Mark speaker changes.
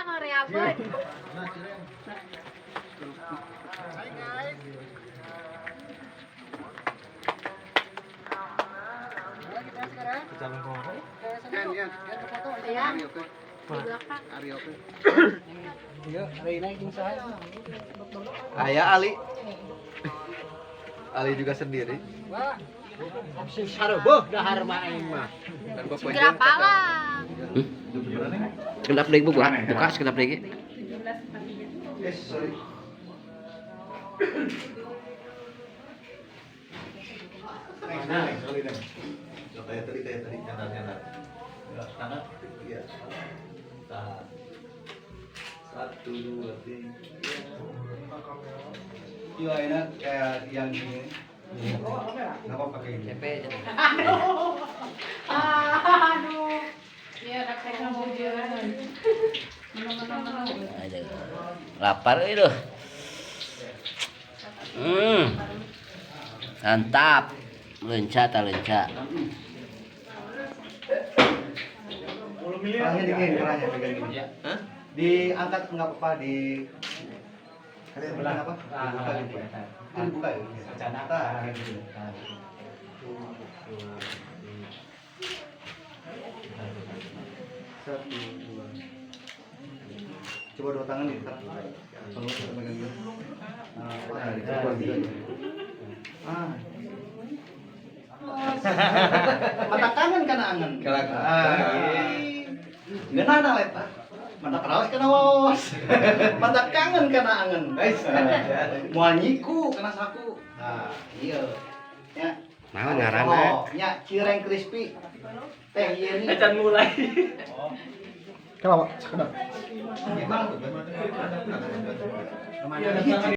Speaker 1: Ngoreabeun.
Speaker 2: Hai guys. Kita sekarang.
Speaker 1: Ayan. Di belakang.
Speaker 2: Iya, Reina jeung saha?
Speaker 3: Ayah Ali. Ali juga sendiri.
Speaker 2: Wah. Saroboh dahar mah aing mah.
Speaker 3: Dan bapak
Speaker 1: Segera palang.
Speaker 4: Sekedap deui buka, buka sekedap deui.
Speaker 3: Eh, sorry. Sorry, next. Kayak tadi, nyandar nyandar. Ya, tangan, iya. Tahan. Satu, dua, tiga.
Speaker 2: Iya, enak kayak yang ini. Kenapa pakai ini?
Speaker 1: Aduh. Aduh.
Speaker 5: Iya, raksasa mau jalan. Menu-menu.
Speaker 4: Aduh. Lapar itu. Mantap. Lenca ta lenca.
Speaker 2: Kerahnya dingin, kerahnya pegang gini.
Speaker 3: Hah?
Speaker 2: Diangkat nggak apa-apa di sebelah apa? Dibuka gitu. Itu dibuka ya? Nah, kayak gitu. Satu, dua. Coba dua tangan nih, kalau pegang gitu. Nah, nah, dicoba gitu aja. Ah. Mata kangen kana angen.
Speaker 3: Kana angen.
Speaker 2: Ah, ngeunana eta. Mata keraos kana waos. Mata kangen kana angen. Guys. Moal nyiku kana saku. Nah, iya. Ya.
Speaker 4: Naon ngaranna?
Speaker 2: Oh, nya cireng crispy. Teh ieu nih.
Speaker 6: Acan mulai.
Speaker 2: Kenapa? Kenapa? Emang.